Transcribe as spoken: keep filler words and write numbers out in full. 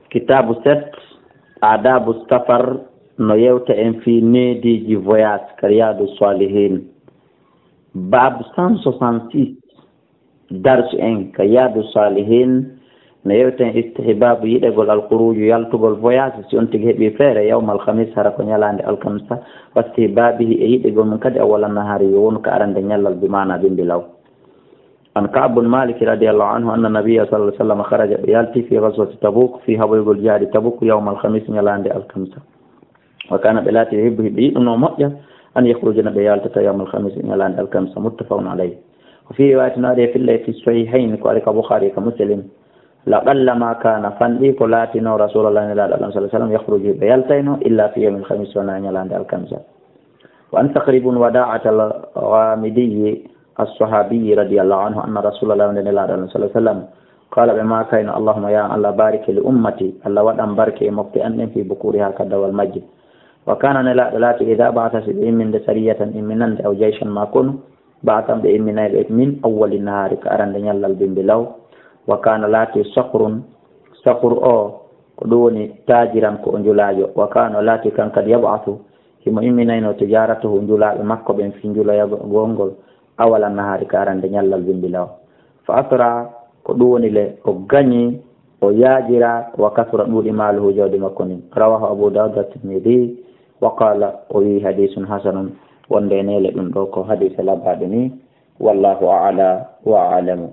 Kitaabu sept, Adabu Safar, no yewta en fii neediiji voyage ka Riyadu Salihin. Bab cent soixante-six, darsu en ka Riyadu Salihin, no yewta en istihbabu yiɗegol alkhuruju, yaltugol voyage, si on tigi heɓi feere, yawmal khamis, hara ko ñalaande alkamisa, wa istihbabihi, e yiɗegol mum kadi awwala nahari, yo wonu ka arande ñallal, bi maana bimbi law. An Ka'b bin Malik radiyallahu anhu anna nabiyya sallallahu alaihi wasallam kharaja, ɓe yalti fi ghazwati Tabuk, fi haɓoygol jihaadi Tabuk, yawmal khamis, ñalaande alkamisa. Wa kana, ɓe laati, yuhibbu, hiɓe yiɗuno moƴƴa, an yakhruja, no ɓe yaltata yawmal khamis, ñalaande alkamisa. Muttafaqun alayhi. Wa fi riwayatin, no ari e filla fi sahihayn, ko ari ka Bukhari ka Muslim. La qalla ma kana, fanɗi ko laatino Rasulullah, Nelaaɗo Allah sallallahu alaihi wasallam, yakhruju, ɓe yaltayno, illa fi yawmil khamis, wona ñalaande alkamisa. Wa an Sakhr ibn Wada'at al-Ghamidi as-Sahabi radiyallahu anhu anna Rasulullah, wonde Nelaaɗo Allah sallallahu alaihi wasallam, qala, ɓe maakayno, Allahumma, ya Allah, barik li ummati, Allah waɗan barke e mofte an ɗen, fi bukuriha, ka dawal majje. Wa kana, Nelaaɗo laati, idha ba'atha, si ɓe imminde sariyatan, imminande, aw jayshan, ma konu, ba'atha, ɓe imminay ɓe min awwali nahari, ka arande ñallal bimbi law. Wa kana, laati, Sakhrun, Sakhru o, ko ɗum woni taajiran ko o njulaajo. Wa kana, o laati kan kadi, yab'athu, himo imminayno tijaratahu, njulaaɓe makko ɓen, fi njuloyagol ngol, awala nahari, ka arande ñallal bimbi law. Fa asra, ko ɗum woni le, o gañi, o yaajira, wa kasura, ɗuuɗi, maaluhu, jawdi makko ndin. Rawahu Abu Dawud wa Tirmidhi, wa qala, o wi, hadisun hasanun, wonde e neele ɗum ɗo ko hadise labaaɗo ni. Wallahu a'la wa a'lamu.